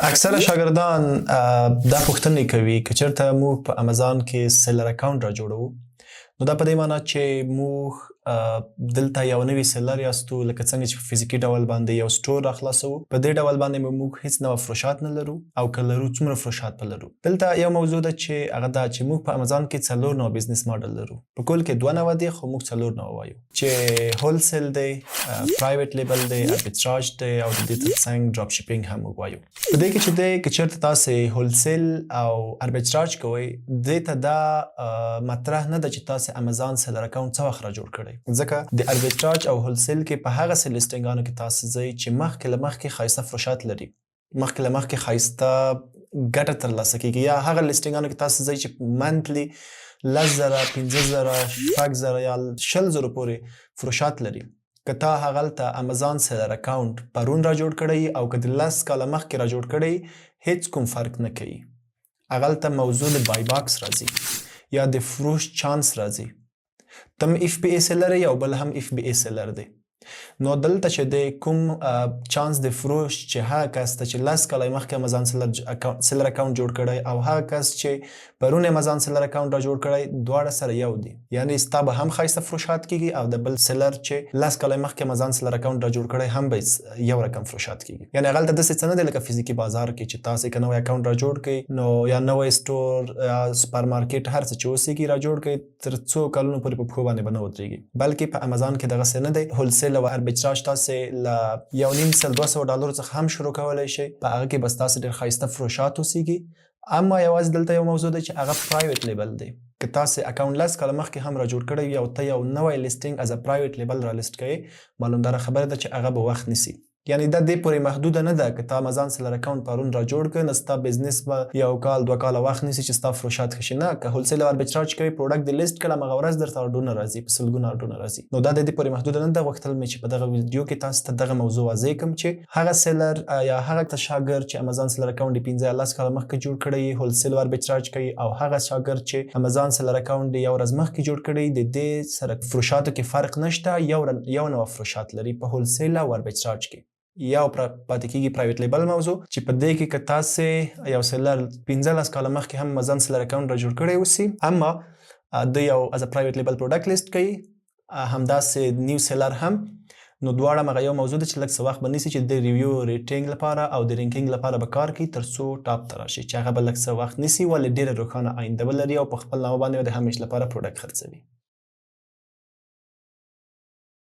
اکثره شاګردان دا پوښتنې کوي که چېرته موږ په امازون کې seller account را جوړوو، نو دا په دې معنی چې موږ دلته یو نوی seller یاستو، لکه څنګه چې په فزیکي ډول باندې یو store را خلاصوو، په دې ډول باندې به موږ هیڅ نوع فروشات نه لرو او که لرو، څومره فروشات به لرو؟ دلته یو موضوع ده چې هغه دا چې موږ په امازون کې څلور نوع business model لرو. په کل کې دوه نوع دي، خو موږ څلور نوع وایو چې wholesale دی، private label دی، arbitrage دی او د دې ترڅنګ drop shipping هم موږ وایو. په دې کې چې دی، که چېرته تاسې wholesale او arbitrage کوئ، دې ته دا مطرح نه ده چې تاسې امازون seller account څه وخت را جوړ کړئ، ځکه د arbitrage او wholesale کې په هغسې listing انو کې تاسې ځئ چې مخکې له مخکې ښایسته فروشات لري، مخکې له مخکې ښایسته ګټه ترلاسه کیږي، یا هغه listing انو کې تاسې ځئ چې monthly 10,000، 5,000، 6,000 یا 20,000 پورې فروشات لري. که تا هغلته امازون seller account پرون را جوړ کړی او که د 10 کاله مخکې را جوړ کړی، هیڅ کوم فرق نه کوي. هغلته موضوع د buy box راځي یا د فروش چانس راځي. ته هم FBA seller یې او بل هم FBA seller دی، نو دلته چې د کوم چانس د فروش چې هغه کس ته چې 10 کاله مخکې امازون seller account جوړ کړی او هغه کس چې پرون امازون seller account را جوړ کړی، دواړه سره یو دي. یعنی ستا به هم ښایسته فروشات کیږي او د بل seller چې 10 کاله مخکې امازون seller account را جوړ کړی، هم به یو رقم فروشات کیږي. یعنی هغلته داسې څه نه دی لکه فزیکي بازار کې چې تاسې که نوی account را جوړ کړئ نو یا نوی store یا سپر مارکیټ، هر څه چې اوسېږي، را جوړ کړئ، تر څو کلونو پورې په پښو باندې به نه ودرېږي، بلکې په امازون کې دغسې نه دی. wholesale او arbitrage تاسې له 150، 200 ډالرو څخه هم شروع کولی شئ. په هغه کې به ستاسې ډېر ښایسته فروشات اوسېږي، اما یوازې دلته یو موضوع ده چې هغه private label دی. که تاسې account 10 کاله مخکې هم را جوړ کړی وي او ته یو نوی listing as a private label را لیست کوې، معلومداره خبره ده چې هغه به وخت نیسي. یعنی دا دې پورې محدوده نه ده. که تا امازون seller account پرون را جوړ کړ، نو ستا business به یو کال، 2 کاله وخت نیسي چې ستا فروشات ښه شي. نه، که wholesale او arbitrage کوي، product دې لیست کړ، همغه ورځ درته آرډرونه راځي، په سلګونه آرډرونه راځي. نو دا د دې پورې محدوده نه ده. غوښتل مې چې په دغه ویډیو کې تاسو ته دغه موضوع واضح کړم چې هغه seller یا هغه ته شاګرد چې امازون seller account یې 15 یا 10 کاله مخکې جوړ کړی، wholesale او arbitrage کوي، او هغه شاګرد چې امازون seller account یې یو ورځ مخکې جوړ کړی، د دې سره فروشاتو کې فرق نشته. یو نوع فروشات لري په wholesale او arbitrage کې. یو پاتې کیږي private label موضوع چې په دې کې که تاسې یو seller 15 کاله مخکې هم امازون seller account را جوړ کړی اوسي، اما د یو as a private label product list کوي، همداسې new seller هم، نو دواړه مغه یو موضوع ده چې لږ څه وخت به نیسي چې د review rating لپاره او د ranking لپاره به کار کوي تر څو top ته راشي، چې هغه به لږ څه وخت نیسي، ولې ډیره روښانه آینده ولري او په خپل نامه باندې د همیش لپاره product خرڅوي.